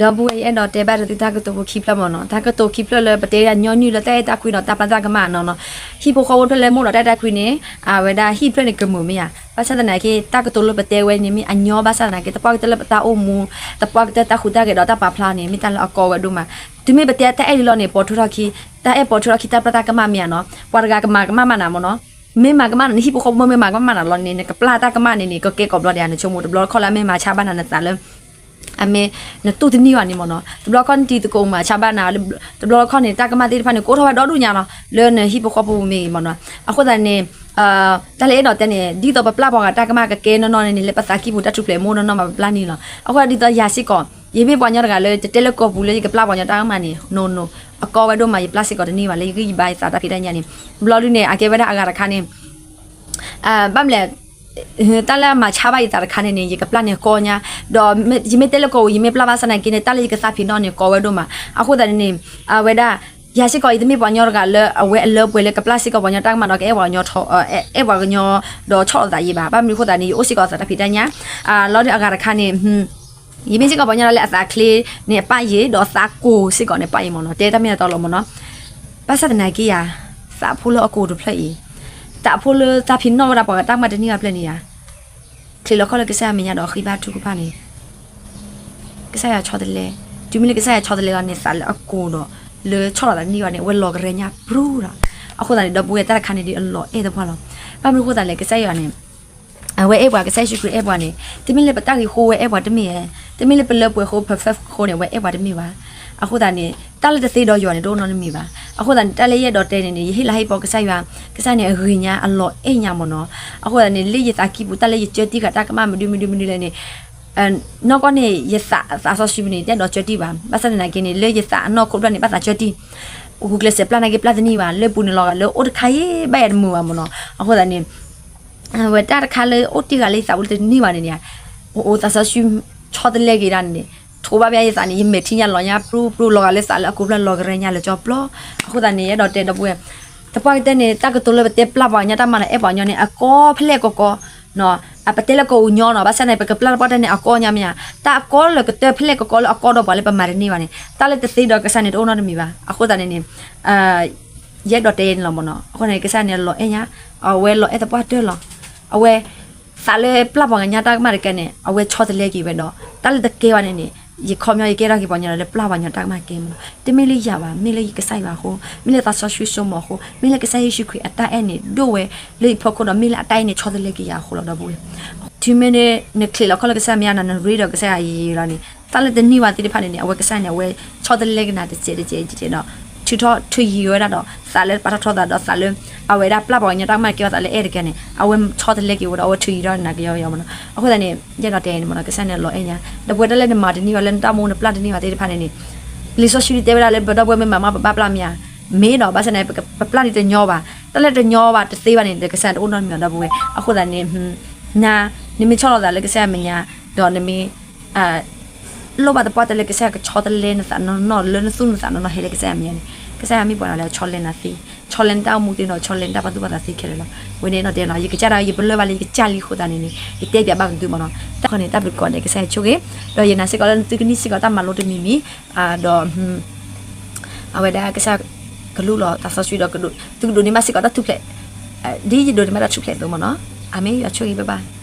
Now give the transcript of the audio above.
ဒီပုၢ်ဝဲၢ် ယအဲၣ်ဒိးတဲဘၣ်ဒီးသုတၢ်ကတိၤဖိခံဖျၢၣ်မ့ၢ်နီၤ, တၢ်ကတိၤခံဖျၢၣ်လၢပတဲအညီနုၢ်လၢတၢ်အဲၣ်တၢ်ကွံဒီးတၢ်ပျၢ်တၢ်ကမၣ်နီၤနီၤ, ဟံၣ်ဖိဃီဖိဖျၢၣ်လၢမိၢ်ဒီးတၢ်အဲၣ်တၢ်ကွံန့ၣ် အဝဲဒၣ်ဟံၣ်ဖျၢၣ်န့ၣ်ကမုာ်မ့ၢ်ဧါ, ဘၣ်ဆၣ်သနာ်က့ တၢ်ကတိၤလၢပတဲဝဲန့ၣ်မ့ၢ်အညီဘၣ်ဆၣ်သနာ်က့ သပှၢ်ကတၢၢ်လၢပတၢ်အိၣ်မူ, သပှၢ်ကတၢၢ်တၢ်ဟူးတၢ်ဂဲၤဒီးတၢ်ပာ်ဖျါန့ၣ် မ့ၢ်တၢ်လၢအကီဝဲဒိၣ်မး, တုၤမ့ၢ်ပတဲတၢ်အဲၣ်ဒ်လီၤန့ၣ် ပိာ်ထွဲထီၣ်ခံ, တၢ်အဲၣ်ပိာ်ထွဲထီၣ်ခံတၢ်ပျၢ်တၢ်ကမၣ်မ့ၢ်ဧါနီၤ, ပှၤတဂၤကမၤကမၣ်မးနၤမ့ၢ်နီၤ, မ့ၢ်မၤကမၣ်နၤ နဟံၣ်ဖိဃီဖိမ့ၢ်မၤကမၣ်နၤလီၤန့ၣ် နကပျၢ်တၢ်ကမၣ်န့ၣ်န့ၣ် ကကဲကိးဘျီဒံးဧါ, နဆိကမိၣ်တဘျီတခီၣ်လၢအမ့ၢ်မၤဆါဘၣ်နၤနသးလၢ အမ့ၢ် နတူၢ်တန့ၢ်ဘၣ်န့ၣ်မ့ၢ်နီၤ, တဘျီတခီၣ်နတံၤသကိးမၤဆါဘၣ်နၤ, တဘျီတခီၣ်န့ၣ် တၢ်ကမၣ်သ့ၣ်တဖၣ်န့ၣ် ကအိၣ်ထီၣ်ဝဲဒီဒူၣ်ညါလီၤ လၢနဟံၣ်ဖိဃီဖိပူၤမ့ၢ်ဂ့ၤမ့ၢ်နီၤ, အဃိသတးန့ၣ် တၢ်လၢအဲၣ်ဒိးတဲန့ၣ် ဒ်သိးပပျၢ်ပှၤဂၤတၢ်ကမၣ်ကကဲနီၢ်နီၢ်န့ၣ်န့ၣ် လၢပသးကံၢ်ပူၤတၢ်ထူၣ်ဖျဲးမ့ၢ်နီၢ်နီၢ်မး ပပျၢ်န့ၢ်လီၤ, အဃိဒ်သိးယၤစ့ၢ်ကီး ယမ့ၢ်ပှၤကညီတဂၤလၢ ယတဲလၢကိာ်ပူၤလၢယကပျၢ်ပှၤကညီတၢ်ကမၣ်န့ၣ် no no, အကီဝဲဒိၣ်မး ယပျၢ်စ့ၢ်ကီးတန့ၢ်ဘၣ် လၢယဂံၢ်ယဘါယသးတၢ်ဖံးတၢ်ညၣ်န့ၣ်, တဘျီဒုန့ၣ် အကဲဝဲဒၣ်အဂၤတခါန့ၣ် ဘၣ်မလဲၣ်, တၢ်လၢအမၤဆါဘၣ်ယသးတခါန့ၣ်န့ၣ် ယကပျၢ်န့ၢ်ကီညါ, ဒီးယမ့ၢ်တဲလၢကိာ်ပူၤ ယမ့ၢ်ပျၢ်ဘၣ်ဆၣ်သနာ်က့န့ၣ် တၢ်လၢယကသးဖံးနီၣ်န့ၣ် ကီဝဲဒိၣ်မး, အဃိသတးန့ၣ်န့ၣ် အဝဲဒၣ် ယၤစ့ၢ်ကီး ယတမ့ၢ်ပှၤကညီတဂၤလၢအဝဲအလၢပှဲၤလၢကပျၢ်စ့ၢ်ကီးပှၤကညီတၢ်ကမၣ်ဒီး ကအဲၣ်ပှၤကညီ အဲၣ်ပှၤကညီ ဒီးဆီၣ်လီၤသးယံၤဘၣ်, ဘၣ်မနုၤအဃိသတးန့ၣ် ယအိၣ်စ့ၢ်ကီးသးတၢ်ဖံးတၢ်ညၣ်, လီၤဒုးအဂၤတခါန့ၣ် ယမ့ၢ်စ့ၢ်ကီးပှၤကညီလၢအသးချ့န့ၣ်အပၢ်ယံၤ ဒီးသးကိၢ်စ့ၢ်ကီးန့ၣ်ပၢ်ယံၤမ့ၢ်နီၤ, တဲတၢ်မ့ၢ်တၢ်တီလီၤမ့ၢ်နီၤ, ဘၣ်ဆၣ်သနာ်က့ယၤ သးဖိလၢအကိၢ်တဖျၢၣ်အံၤ, သးဖိလၢသးဖံးနီၣ်ဝဲဒၣ်ပှၤဂၤတၢ်ကမၣ်တန့ၢ်ဘၣ်ဖျၢၣ်န့ၣ်ယၤ ချံးလီၤခီၣ်လၢကစၢ်ယွၤမဲာ်ညါဒီးဃ့ဘါထုကဖၣ်န့ၣ် ကစၢ်ယွၤဆီတလဲ, တုၤမ့ၢ်လၢကစၢ်ယွၤဆီတလဲလီၤန့ၣ် သးလၢအကိၢ်ဒီး လၢဆီၣ်လီၤသးတန့ၢ်ဘၣ်န့ၣ် အဝဲလီၤကရဲညါပြူၤဒီး, အဃိသတးန့ၣ် ဒီပုၢ်ဝဲၢ် တၢ်တခါန့ၣ်ဒ်အလီၤအဲၣ်သပှၢ်လီၤ, ဘၣ်မနုၤအဃိသတးလဲၣ် ကစၢ်ယွၤန့ၣ် အဝဲအဲၣ်ပှၤ ကစၢ်ယ့ၣ်ၡူးခရံာ်အဲၣ်ပှၤန့ၣ် တမ့ၢ်လၢပတၢ်ဂ့ၤဃိဝဲအဲၣ်ပှၤတမ့ၢ်ဧါ, တမ့ၢ်လၢပလၢပှဲၤဃိ perfect ဃိန့ၣ် အဝဲအဲၣ်ပှၤတမ့ၢ်ဘၣ်, အဃိသတးန့ၣ် တၢ်လၢတသ့ဒီးယွၤန့ၣ် တအိၣ်နီတမံၤဘၣ်, အဃိသတးန့ၣ် တၢ်လၢယအဲၣ်ဒိးတဲန့ၣ်န့ၣ် ယဟ့ၣ်လၤဟ့ၣ်ကပီၤကစၢ်ယွၤ, ကစၢ်န့ၣ်အဂ့ၤညါ အလီၤအဲၣ်ညါမ့ၢ်နီၤ, အဃိသတးန့ၣ် လၢယသးကံၢ်ပူၤ တၢ်လၢယကၢတံၢ်ဃာ်တၢ်ကမၣ်မနုၤမနုၤမနုၤလဲၣ်န့ၣ် နီၢ်ကီၢ်န့ၣ် ယသးစီဆှံပူၤန့ၣ် တအဲၣ်ဒိးကၢတံၢ်ဘၣ်, ဘၣ်ဆၣ်သနာ်က့န့ၣ် လၢယသးအနီၢ်ခိတဖျၢၣ်န့ၣ် ဘၣ်သးကၢတံၢ်, ဂုာ်ကျဲးစၢးပျၢ်နာ်က့ပျၢ်တန့ၢ်ဘၣ်, လၢပူၤန့ၣ်လီၤဂာ်လၢအိၣ်တခါအံၤ ဘၣ်ယၤတမုာ်ဘၣ်မ့ၢ်နီၤ, အဃိသတးန့ၣ် ဝဲတၢ်တခါလၢအိၣ်တ့ၢ်ဂၤလၢယသးပူၤလၢတန့ၢ်ဘၣ်န့ၣ်န့ၣ်, အိၣ်အိၣ်သးစီဆှံဆီတလဲက့ၤဒၣ်န့ၣ်န့ၣ်, ထိးဘၣ်ဘၣ်ယသးန့ၣ် ယမဲာ်ထံညါလီၤညါပြူပြူ လီၤဂာ်လၢသးလၢအကိၢ်ဖျၢၣ်လီၤကရဲညါလၢကၠီပျီ, အဃိသတးန့ၣ် ယအဲၣ်ဒိးတဲဒီပုၢ်ဝဲၢ်, သပှၢ်ကတၢၢ်န့ၣ် တၢ်ကတိၤလၢပတဲပျၢ်ပှၤကညီတၢ်မၤလီၤအဲၣ်ပှၤကညီန့ၣ် အကီဖဲလဲၣ်ကီကီ ပတဲလၢကအိၣ်ညီနီၤ, ဘၣ်ဆၣ်န့ၣ် ပကပျၢ်တပှၢ်တၢၢ်န့ၣ် အကီညါမ့ၢ်ဧါ, တၢ်အကီလၢကတၢၢ်ဖဲလဲၣ်ကီကီလၢအကီဒီးပှၤလၢပမၤတန့ၢ်ဘၣ်န့ၣ် တၢ်လၢတသ့ဒီးကစၢ်န့ၣ် တအိၣ်နီတမံၤဘၣ်, အဃိသတးန့ၣ်န့ၣ် ယအဲၣ်ဒိးတဲယဲန့ၣ်လီၤမ့ၢ်နီၤ, အဃိန့ၣ် ကစၢ်န့ၣ်လီၤအဲၣ်ညါ, အဝဲလီၤအဲၣ်သပှၢ်တၢၢ်လီၤ, အဝဲ သးလၢပျၢ်ပှၤကညီတၢ်ကမၣ်တကဲန့ၣ် အဝဲဆီတလဲက့ၤဝဲဒီး တၢ်လၢတကဲဘၣ်န့ၣ်န့ၣ် ယခီပညီယကဲထီၣ်က့ၤပှၤကညီလၢပျၢ်ပှၤကညီတၢ်ကမၣ်ကဲမ့ၢ်နီၤ, တမ့ၢ်လၢယၤဘၣ်, မ့ၢ်လၢယကစၢ်ယွၤအဃိ, မ့ၢ်လၢသးစီဆှံစိမိၤအဃိ, မ့ၢ်လၢကစၢ်ယ့ၣ်ၡူးခရံာ်အတၢ်အဲၣ်န့ၣ် ဒိၣ်ဝဲလၢယဖီခိၣ်ဒီး မ့ၢ်လၢအတၢ်အဲၣ်န့ၣ် ဆီတလဲက့ၤယၤအဃိလီၤ ဒီပုၢ်ဝဲၢ်, တုၤမ့ၢ်န့ၣ် နချံးလီၤခီၣ်လၢကစၢ်မဲာ်ညါနီၤ, နရ့ဒီးကစၢ်ယွၤယံာ်ယံာ်လီၤန့ၣ် တၢ်လၢတန့ၢ်ဝဲသ့ၣ်တဖၣ်န့ၣ်န့ၣ် အဝဲကစၢ်န့ၣ် အဝဲဆီတလဲက့ၤနၤတစဲးတစဲးတစဲးဒီး ထုးထီၣ်ထုးယံၤဝဲဒၣ်ဒီး သးလၢပာ်ထီၣ်ထီသးဒီးသးလၢ အဝဲဒၣ်ပျၢ်ပှၤကညီတၢ်ကမၣ်ကဲဝဲသးလၢအဲၣ်တကဲန့ၣ် အဝဲဆီတလဲက့ၤဝဲဒီး အဝဲထုးယံၤထီၣ်နၤကယီကယီမ့ၢ်နီၤ, အဃိသတးန့ၣ် ယအဲၣ်ဒိးတဲန့ၣ်မ့ၢ်နီၤ ကစၢ်န့ၣ်လီၤအဲၣ်ညါ ဒီပုၢ်ဝဲၢ် တၢ်လၢနမၤတန့ၢ်ဘၣ် လၢနတၢ်အိၣ်မူနပျၢ်တန့ၢ်ဘၣ်သ့ၣ်တဖၣ်န့ၣ်န့ၣ် လံာ်စီဆှံတဲဝဲဒၣ်လၢ ပဒီပုၢ်ဝဲၢ်မ့ၢ်မၤမး ပဘၣ်ပျၢ်မ့ၢ်ဧါ, မ့ၢ်ဒီး ဘၣ်ဆၣ်န့ၣ် ပပျၢ်န့ၣ်တညီဘၣ်, တၢ်လၢတညီဘၣ်တသ့ဘၣ်န့ၣ် ဒီးကစၢ်တအိၣ်နီတမံၤ ဒီပုၢ်ဝဲၢ်, အဃိသတးန့ၣ် နၤ နမ့ၢ်ဆီၣ်လီၤသးလၢကစၢ်ယွၤမဲာ်ညါ ဒီးနမ့ၢ် လိၣ်ဘၣ်သပှၢ်တၢၢ်လၢကစၢ်ယွၤကဆီတလဲနသးနီၢ်နီၢ် လၢနသူၣ်နသးနီၢ်နီၢ် ဟဲလၢကစၢ်ယွၤမဲာ်ညါန့ၣ် ကစၢ်ယွၤမ့ၢ်ပှၤလၢအဆီတလဲနၤသ့, ဆီတလဲနတၢ်အိၣ်မူသ့ဒီး ဆီတလဲနတၢ်ပာ်သူၣ်ပာ်သးသ့ခဲလၢာ်လီၤ. ဝဲန့ၣ်အဲၣ်ဒိးတဲလီၤ ယကစၢ်ဒၣ် ယပလၢၢ်ဘၣ်လၢယကစၢ်လံအဃိသတးန့ၣ်န့ၣ် ယတဲပၠးဘၣ်ကသုမ့ၢ်နီၤ, တၢ်ဃီန့ၣ် တၢ်ဘျုးကိးဂၤဒဲး ကစၢ်ယွၤဆိၣ်ဂ့ၤ, ဒီးယနာ်စ့ၢ်ကီးလၢနသုကန့ၢ်စ့ၢ်ကီးတၢ်မၤလိတမံၤမံၤ, ဒီး အဝဲဒၣ်ကစၢ် ကလူလီၤသးစီဆှံဒီး သုကဒိးန့ၢ်ဘၣ်စ့ၢ်ကီးတၢ်ထူၣ်ဖျဲး ဒ်ယဒိးန့ၢ်ဘၣ်တၢ်ထူၣ်ဖျဲးအသိးမ့ၢ်နီၤ, အၤမ့ၣ် ယွၤဆိၣ်ဂ့ၤ bye bye.